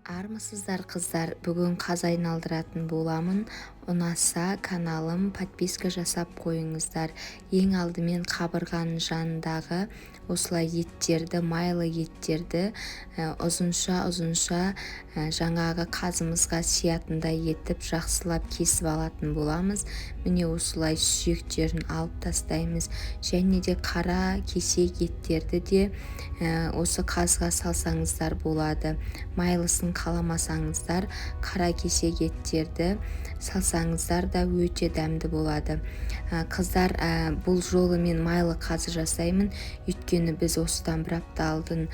Армысыздар, қыздар! Бүгін қаз айналдыратын боламын. Ұнаса каналым, подписка жасап қойыңыздар. Ең алдымен қабырғаның жанындағы осылай еттерді, майлы еттерді ұзынша ұзынша, жаңағы қазымызға сиятындай етіп жақсылап кесіп алатын боламыз. Міне, осылай сүйектерін алып тастаймыз. Және де қара кесек еттерді де осы қазға салсаңыздар болады. Майлысын қаламасаңыздар, қара кесек еттерді салсаңыздар да өте дәмді болады. Қыздар, бұл жолы мен майлы қазы жасаймын, өйткені біз осыдан бір апта алдын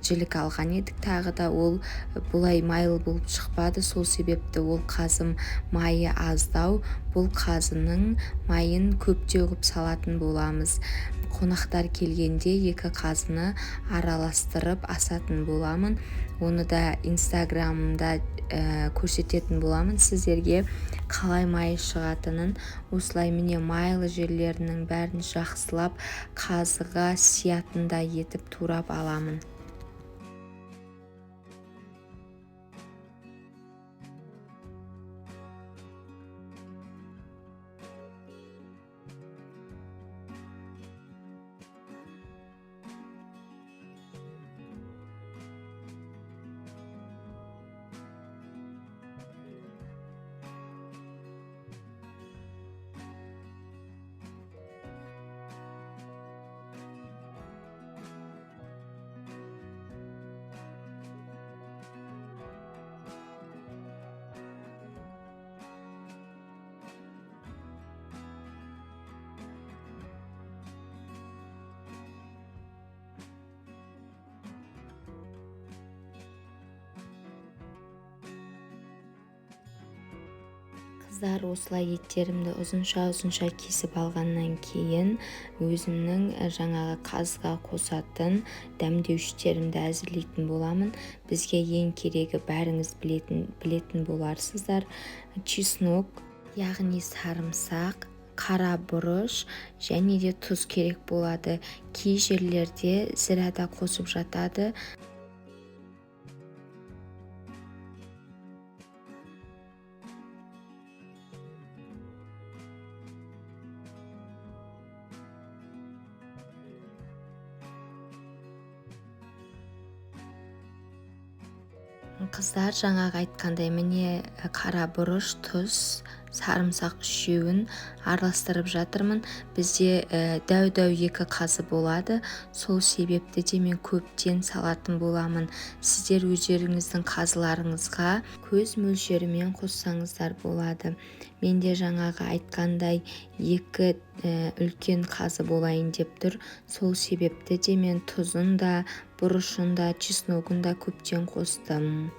жілік алған едік, тағы да ол бұлай майлы болып шықпады. Сол себепті ол қазым майы аздау, бұл қазының майын көптеу қылып салатын боламыз. Қонақтар келгенде екі қазыны араластырып асатын боламын. Оны да инстаграмда көрсететін боламын сіздерге, қалай майы шығатынын. Осылай, міне, майлы жерлерінің бәрін жақсылап қазыға сиятындай етіп турап аламын. Қыздар, осылай еттерімді ұзынша ұзынша кесіп алғаннан кейін өзімнің жаңағы қазға қосатын дәмдеуіштерімді әзірлейтін боламын. Бізге ең керегі, бәріңіз білетін боларсыздар, чеснок, яғни сарымсақ, қара бұрыш және де тұз керек болады. Кей жерлерде зира да қосып жатады. Қыздар, жаңағы айтқандай, міне, қара бұрыш, тұз, сарымсақ үшеуін араластырып жатырмын. Бізде дәу дәу екі қазы болады, сол себепті де мен көптен салатын боламын. Сіздер өздеріңіздің қазыларыңызға көз мөлшерімен қоссаңыздар болады. Менде жаңағы айтқандай екі үлкен қазы болайын деп тұр, сол себепті де мен тұзын да, бұрышын да, чесногын да көптен қостым.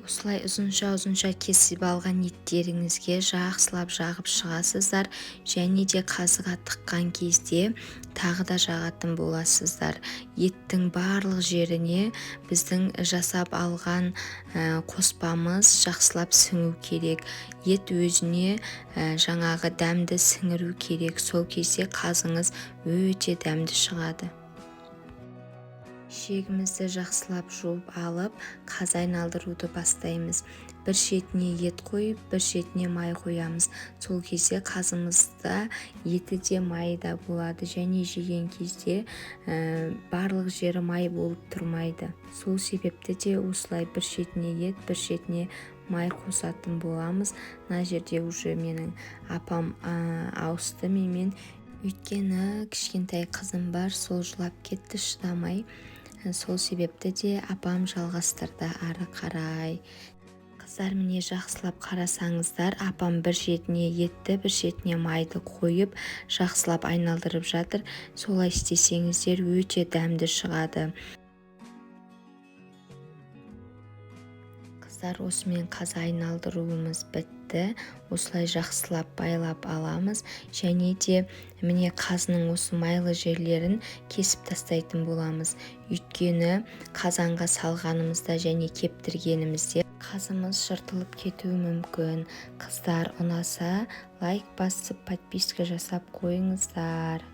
Осылай ұзынша ұзынша кесіп алған еттеріңізге жақсылап жағып шығасыздар және де қазыға тыққан кезде тағы да жағатын боласыздар. Еттің барлық жеріне біздің жасап алған қоспамыз жақсылап сіңу керек. Ет өзіне жаңағы дәмді сіңіру керек. Сол кезде қазыңыз өте дәмді шығады. Ішегімізді жақсылап жуып алып, қазы айналдыруды бастаймыз. Бір шетіне ет қойып, бір шетіне май қоямыз. Сол кезде қазымызда еті де, майы да болады және жеген кезде барлық жері май болып тұрмайды. Сол себепті де осылай бір шетіне ет, бір шетіне май қосатын боламыз. Мына жерде уже менің апам ауысты менімен, өйткені кішкентай қызым бар, сол жылап кетті шыдамай. Сол себепті де апам жалғастырды ары қарай. Қыздар, міне, жақсылап қарасаңыздар, апам бір шетіне етті, бір шетіне майды қойып, жақсылап айналдырып жатыр. Солай істесеңіздер, өте дәмді шығады. Қыздар, осымен қазы айналдыруымыз бітті. келеді. Осылай жақсылап байлап аламыз. Және де, міне, қазының осы майлы жерлерін кесіп тастайтын боламыз, өйткені қазанға салғанымызда және кептіргенімізде қазымыз жыртылып кетуі мүмкін. Қыздар, ұнаса, лайк басып, подписка жасап қойыңыздар.